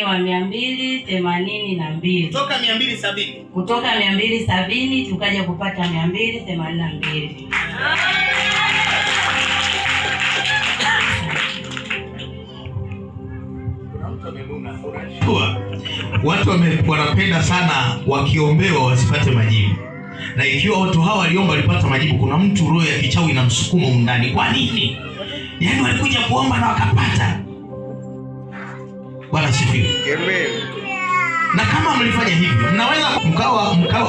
wa 282. Kutoka 270. Kutoka 270 tukaja kupata 282. Watu wanapenda sana wakiombewa wasipate majibu. Na ikiwa watu hawa waliomba walipata majibu, kuna mtu roho ya kichawi inamsukuma ndani. Kwa nini? Yaani walikuja kuomba na wakapata. Bwana sifiwe. Amen. Na kama mlifanya hivyo, mnaweza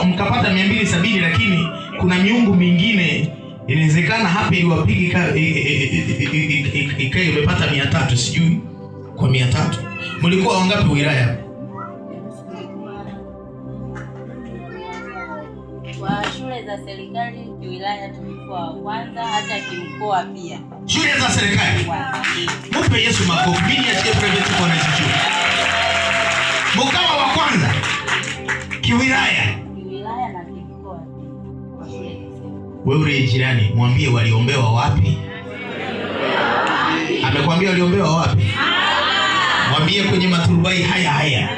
mkapata 270, lakini kuna miungu mingine inawezekana hapa iliwapigi ikae imepata 300, sijui kwa 300. Mlikuwa wangapi wilaya? Kwa shule za serikali kiwilaya tulikuwa wa kwanza, hata kimkoa pia. Shule za serikali. Mpe Yesu makofi. Mimi ya private kwa shule. Mkawa wa kwanza kiwilaya. Kiwilaya na kimkoa. Wewe ule jirani mwambie waliombewa wapi? Amekwambia waliombewa wapi? Mwambie kwenye maturubai haya.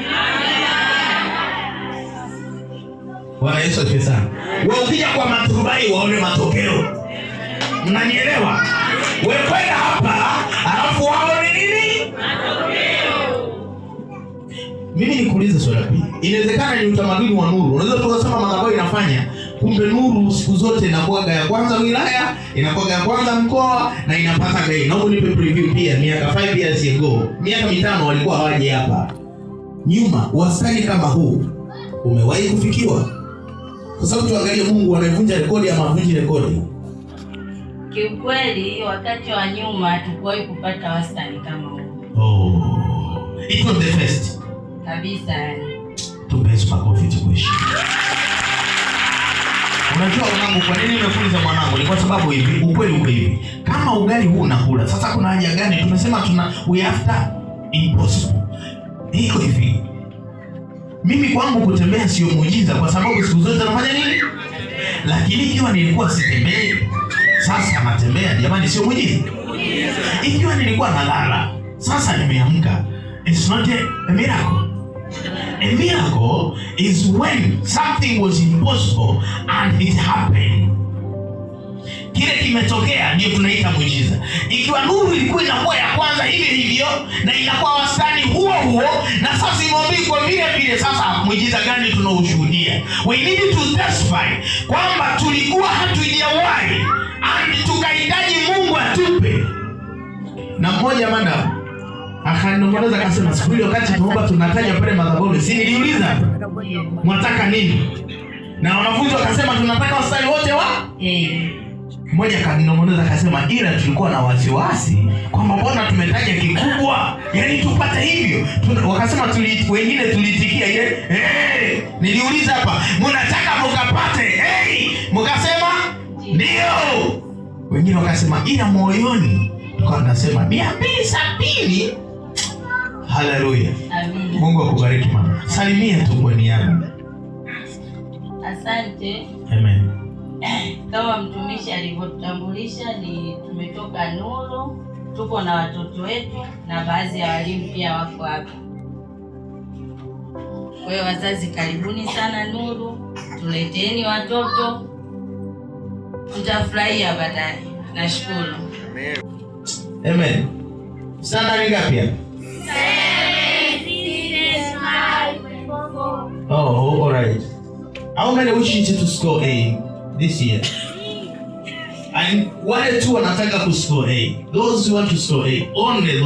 Bwana Yesu asifiwe sana. Wewe ukija kwa maturubai waone matokeo. Mnanielewa? Wewe kwenda hapa alafu waone nini? Matokeo. Mimi nikuulize swali hili. Inawezekana ni utamaduni wa nuru. Unaweza tukasema madhabahu inafanya, kumbe nuru siku zote inakuwa ya kwanza wilaya, inakuwa ya kwanza mkoa na inapata gai. Naomba nipe preview pia. Miaka 5 years ago, miaka 5 walikuwa hawaje hapa. Nyuma wastani kama huu umewahi kufikiwa? Kwa sababu tuangalie Mungu anavunja rekodi ama havunji rekodi. Kiukweli wakati wa nyuma tukuwahi kupata wastani kama huu. It was the first. Kabisa yani. Tumpeze makofi tukuishi. Unajua mwanangu, kwa nini nimekuuliza mwanangu? Ni kwa sababu hivi, ukweli uko hivi. Kama ugali huu unakula, sasa kuna haja gani? Tumesema we after impossible. Iko hivi. Mimi kwangu kutembea sio muujiza kwa sababu siku zote nafanya nini? Lakini ikiwa nilikuwa sitembei, sasa natembea, jamani sio muujiza? Ikiwa nilikuwa nalala, sasa nimeamka, it's not a miracle. A miracle is when something was impossible and it happened. Kile kimetokea ndio tunaita muujiza. Ikiwa nuru ilikuwa inakuwa ya kwanza hivyo na inakuwa wastani huo na sasa imwambie kwa vile sasa muujiza gani tunaoshuhudia? We need to testify kwamba tulikuwa hatujawahi and tukahitaji Mungu atupe. Na mmoja madam akanongeza akasema siku ile wakati tuomba tunataja pale madhabahu, si niliuliza mwataka nini? Na wanafunzi wakasema tunataka wastani wote wa mmoja akanongeza akasema ila tulikuwa na wasiwasi kwamba mbona tumetaja kikubwa, yani tupate hivyo. Wakasema wengine tulitikia ile niliuliza hapa mnataka mkapate mkasema ndio. Wengine wakasema ila moyoni kwa nasema 270. Haleluya. Amen. Mungu akubariki mama. Salimia tu kwa niaba. Asante. Amen. Kama mtumishi alivyotutambulisha, ni tumetoka Nuru, tuko na watoto wetu na baadhi ya walimu pia wako hapa. Kwa hiyo wazazi, karibuni sana Nuru, tuleteeni watoto, tutafurahia baadaye. Nashukuru. Amen. Sana ni ngapi hapa? 7. All right. How many wish you to score A this year? And wale tu wanataka ku score A. Those who want to score A, only those.